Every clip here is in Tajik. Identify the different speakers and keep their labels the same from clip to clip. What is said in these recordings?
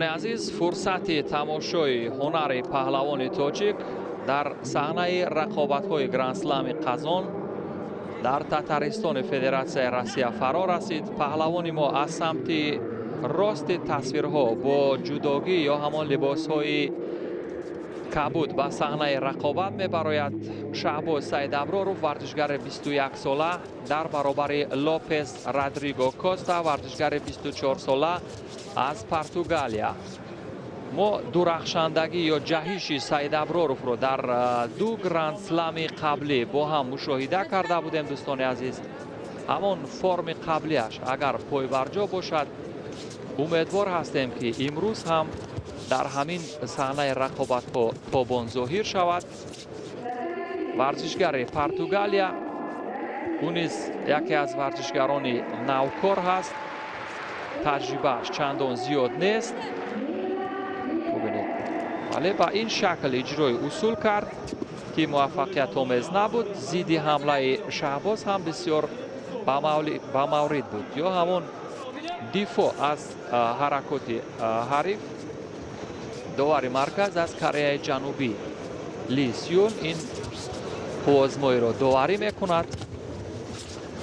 Speaker 1: Азиз, фурсати тамошои ҳунари паҳлавони тоҷик дар саҳнаи рақобатҳои Грандслами Қазон дар Татаристони Федератсияи Россия фаро расид. Паҳлавони мо аз самти рости тасвирҳо бо ҷудогӣ ё ҳамон либосҳои кабуд ба саҳнаи рақобат мебарояд. Шаҳбоз Саидаброров, варзишгари 21 сола, дар баробари Лопес Родриго Коста, варзишгари 24 сола аз Португалия. Мо дурахшандагӣ ё ҷаҳиши Саидаброровро дар ду грандслами қаблӣ бо ҳам мушоҳида карда будем. Дӯстони азиз, ҳамон форми қаблиаш агар пойбарҷо бошад, умедвор ҳастем, ки имрӯз ҳам дар ҳамин саҳнаи рақобатҳо тобон зоҳир шавад. Варзишгари Португалия, ӯ низ яке аз варзишгарони навкор ҳаст, таҷрибааш чандон зиёд нест. Бубинед, вале ба ин шакл иҷрои усул кард, ки муваффақиятомез набуд. Зидди ҳамлаи Шаҳбоз ҳам бисёр ба маврид буд ё ҳамон дифоъ аз ҳаракоти ҳариф. Довари марказ аз Кореяи Ҷанубӣ Ли Сюн ин қуввозмоиро доварӣ мекунад.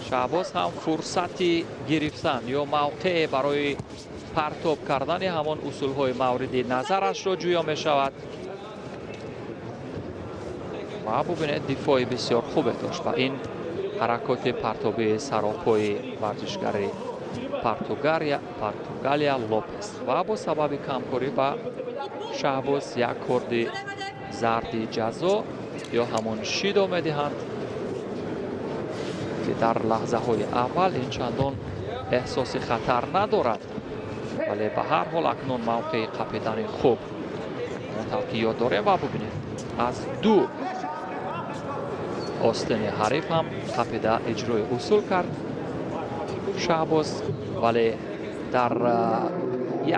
Speaker 1: Шаҳбоз ҳам фурсати гирифтан ё мавқеъе барои партоб кардани ҳамон усулҳои мавриди назарашро ҷӯё мешавад. Ва бубинед, дифои бисёр хубе дошт ва ин ҳаракоти партобии саропои варзишгари Португалия Лопес ва бо сабаби камкорӣ ба Шаҳбоз як корди зарди ҷазо ё ҳамон шидо медиҳанд, ки дар лаҳзаҳои аввал ин чандон эҳсоси хатар надорад, вале ба ҳар ҳол акнун мавқеи қапидани хуб, ҳамонтавр ки ёд дорем. Ва бубинед, аз ду остини ҳариф ҳам қапида иҷрои усул кард Шаҳбоз, вале дар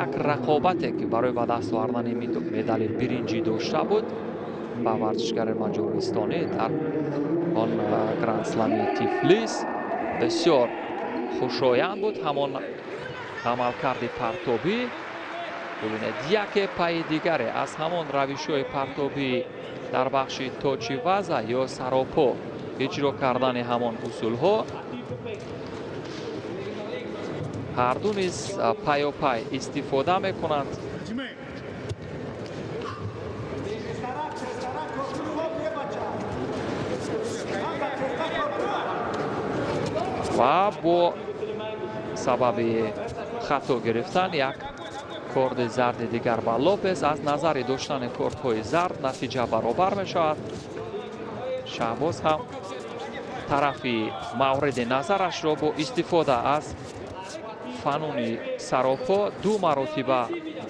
Speaker 1: як рақобате, ки барои ба даст овардани медали биринҷӣ дошта буд ба варзишгари маҷористонӣ дар он грандслами Тифлис, бисёр хушоянд буд ҳамон амалкарди партобӣ. Бубинед, яке пайи дигаре аз ҳамон равишҳои партобӣ дар бахши точиваза ё саропо иҷро кардани ҳамон усулҳо ҳарду низ пайопай истифода мекунанд. Ва бо сабаби хато гирифтан як корди зарди дигар ба Лопес. Аз назари доштани кордҳои зард натиҷа баробар мешавад. Шаҳбоз ҳам тарафи мавриди назарашро бо истифода аз фануни саропо ду маротиба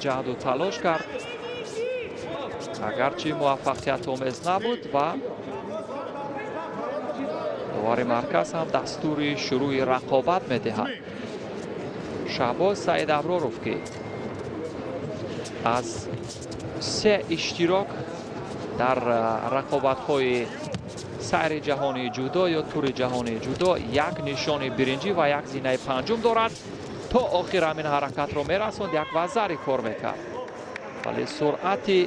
Speaker 1: ҷаҳду талош кард, агарчи муваффақиятомез набуд. Ва довари марказ ҳам дастури шурӯъи рақобат медиҳад. Шаҳбоз Саидаброров, ки аз се иштирок дар рақобатҳои сайри ҷаҳонии ҷудо ё тури ҷаҳонии ҷудо як нишони биринҷӣ ва як зинаи панҷум дорад, то охир ҳамин ҳаракатро мерасонд, як вазари кор мекард, вале суръати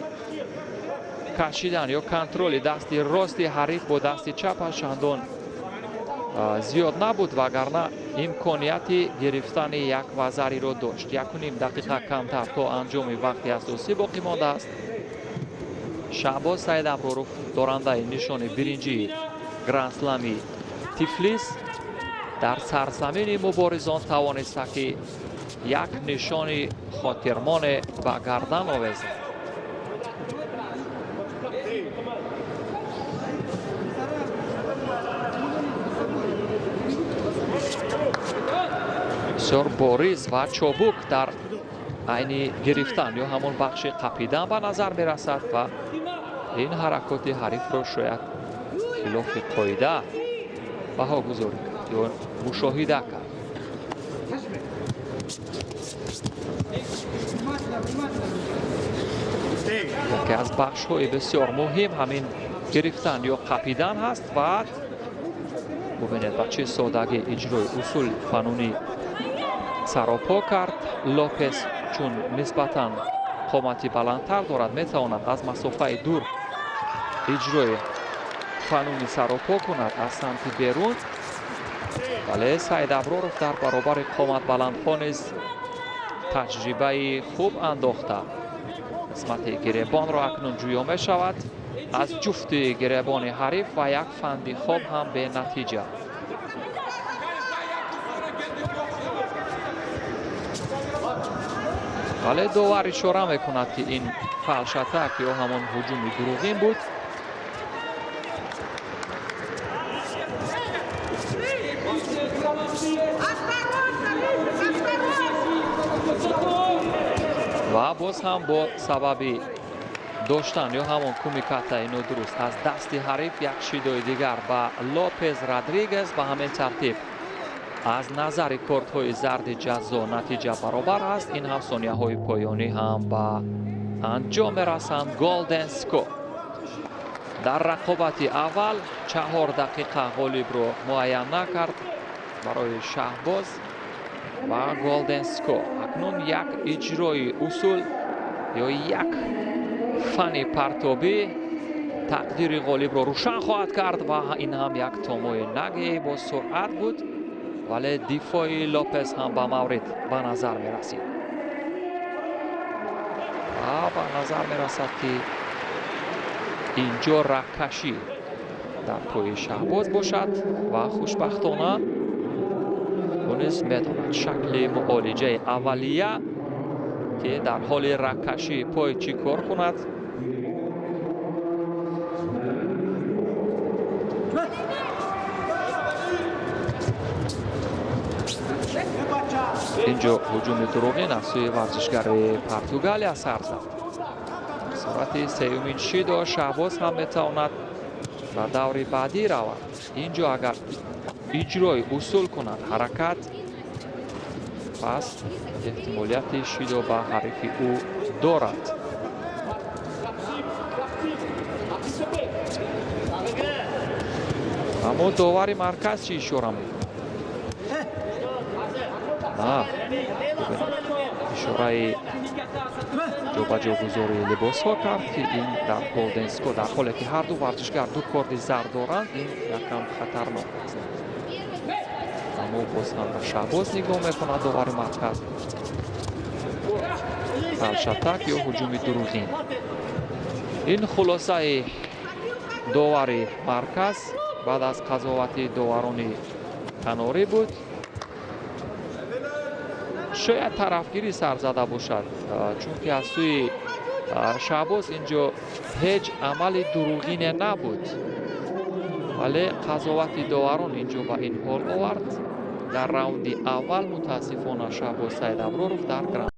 Speaker 1: кашидан ё контроли дасти рости ҳариф бо дасти чапаш чандон зиёд набуд, вагарна имконияти гирифтани як вазариро дошт. 1,5 дақиқа камтар то анҷоми вақти асосӣ боқӣ мондааст. Шаҳбоз Саидаброров, дорандаи нишони биринҷии грандслами Тифлис, дар сарзамини муборизон тавониста, ки як нишони хотирмоне ба гардан овезад. Бисёр бориз ва чобук дар айни гирифтан ё ҳамон бахши қапидан ба назар мерасад ва ин ҳаракоти ҳарифро шояд хилофи қоида баҳогузорӣ кард ё мушоҳида кард. Яке аз бахшҳои бисёр муҳим ҳамин гирифтан ё қапидан ҳаст. Ва бубинед, ба чӣ содагӣ иҷрои усул фанунӣ саропо кард Лопес. Чун нисбатан қомати баландтар дорад, метавонад аз масофаи дур иҷрои фануни саропо кунад аз самти берун. Вале Саидаброров дар баробари қоматбаландҳо низ таҷрибаи хуб андохта. Қисмати гиребонро акнун ҷӯё мешавад аз ҷуфти гиребони ҳариф ва як фанди хоб ҳам бенатиҷа. Вале довар ишора мекунад, ки ин фалшатак ё ҳамон ҳуҷуми дурӯғин буд. Ва боз ҳам бо сабаби доштан ё ҳамон кумикатаи нодуруст аз дасти ҳариф як шидои дигар ба Лопез Родригес. Ба ҳамин тартиб аз назари кортҳои зарди ҷазо натиҷа баробар аст. Ин ҳам сонияҳои поёнӣ ҳам ба анҷом мерасанд. Golden Score дар рақобати аввал 4 дақиқа ғолибро муайян накард барои Шаҳбоз ва Golden Score. Акнун як иҷрои усул ё як фани партобӣ тақдири ғолибро рӯшан хоҳад кард ва ин ҳам як томои наге бо суръат буд, вале дифои Лопес ҳам ба маврид ба назар мерасид ва ба назар мерасад, ки инҷо рагкашӣ дар пои Шаҳбоз бошад ва хушбахтона ӯ низ медонад шакли муолиҷаи аввалия, ки дар ҳоли рагкашии пой чӣ кор кунад. Инҷо ҳуҷуми дурӯғин аз сӯи варзишгари Португалия сар зад. Дар сурати сеюмин шидо Шаҳбоз ҳам метавонад ба даври баъдӣ равад. Инҷо агар иҷрои усул кунад ҳаракат, пас эҳтимолияти шидо ба ҳарифи ӯ дорад. Аммо довари марказ чӣ ишора мекунад? Ишораи ҷобаҷогузории либосҳо кард, ки ин дар Golden Score, дар ҳоле ки ҳарду варзишгар ду корди зард доранд, ин якам хатарнок аст. Аммо боз ҳам ба Шаҳбоз нигоҳ мекунад довари марказ. Фалшатак ё ҳуҷуми дурӯғин. Ин хулосаи довари марказ баъд аз қазовати доварони канорӣ буд. Шояд тарафгирӣ сар зада бошад, чунки аз сӯи Шаҳбоз инҷо ҳеҷ амали дурӯғине набуд, вале қазовати доварон инҷо ба ин ҳол овард. Дар раунди аввал мутаассифона Шаҳбоз Саидаброров дар гранд